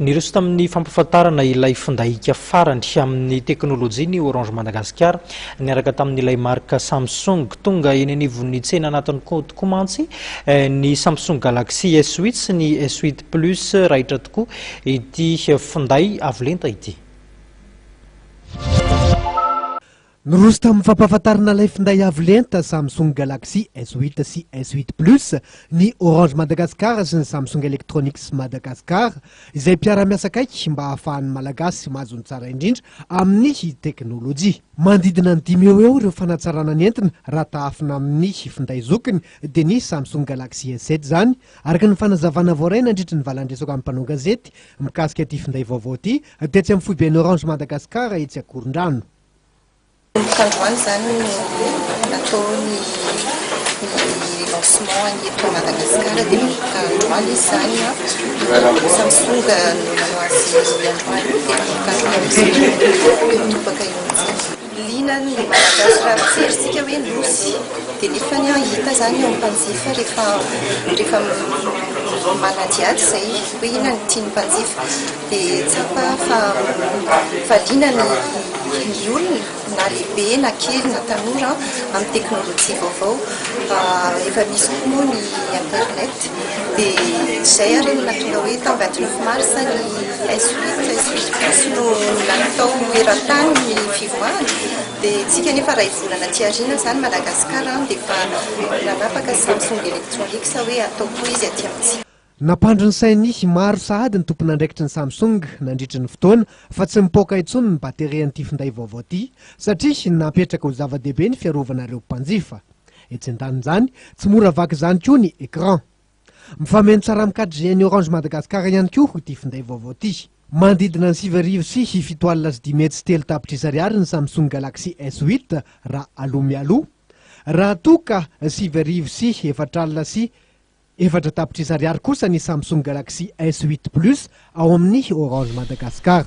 Niroso tamin'ny fampahafantarana ilay finday hika farany amin'ny teknolojia ny Orange Madagascar niaraka tamin'ilay marika Samsung. Tonga eny anivon'ny tsena anatiny tokoa mantsy ny Samsung Galaxy S8 sy ny S8 Plus. Raitra tokoa ity finday avo lenta ity. Niroso tamin'ny fampahafantarana ilay finday avo lenta Samsung Galaxy S8 sy S8 Plus ny Orange Madagascar sy ny Samsung Electronics Madagascar, izay mpiara-miasa akaiky mba hahafahan'ny Malagasy mahazo ny tsara indrindra amin'ny teknolojia. Manodidina ny dimy eo ho eo ireo fanatsarana nentiny raha tahafina amin'ny finday zokiny, dia ny Samsung Galaxy S7 izany, araka ny fanazavana voaray nandritry ny valan-dresaka amin'ny mpanao gazety mikasika ity finday vaovao ity tetsy amin'ny foiben'ny Orange Madagascar etsy Ankorondrano. Androany izany no natao ny ny lancement ny eto Madagasikara dia manomboka androany izy izany an, Samsung no nanao azy androany dia manomboka androany izy no mitobaka eo amintsika. Liana ny Malagasy raha mijery isika hoe nosy dia nefany an hita izany eo amin'ny mpanjifa rehefa rehefa manadihady izay hoe inona no tian'ny mpanjifa. Dia tsapa fa fa liana ny ny olona na lehibe na kely na tanora amin'ny teknolojia vaovao. Efa misy koa moa ny internet dia izay ary no nahatonga hoe tamin'ny 29 mars ny S8, S8 plus no natao eran-tany ny fivoahana. Dia isika anefa iray volana aty aoriana izany Madagascar dia efa nanapaka Samsung Electronics hoe atao koa izy aty amintsika. Nampandry ny sain'ny maro sahady ny tompon'andraikitry ny Samsung nandritry ny fotoana fa tsy mipoaka intsony ny baterian'ity finday vaovao ity satria napetraka ho zava-dehibe ny fiarovana ireo mpanjifa. Etsy andanin'izany, tsy mora vaky izany koa ny écran. Mifameno tsara amin'ny 4G an'ny Orange Madagascar ihany koa ity finday vaovao ity. Manodidina ny 75 503 tapitrisa ariary ny Samsung Galaxy S8 raha aloha mialoha, raha toa ka 490 4 tapitrisa ariary kosa ny Samsung Galaxy S8 Plus ao amin'ny Orange Madagascar.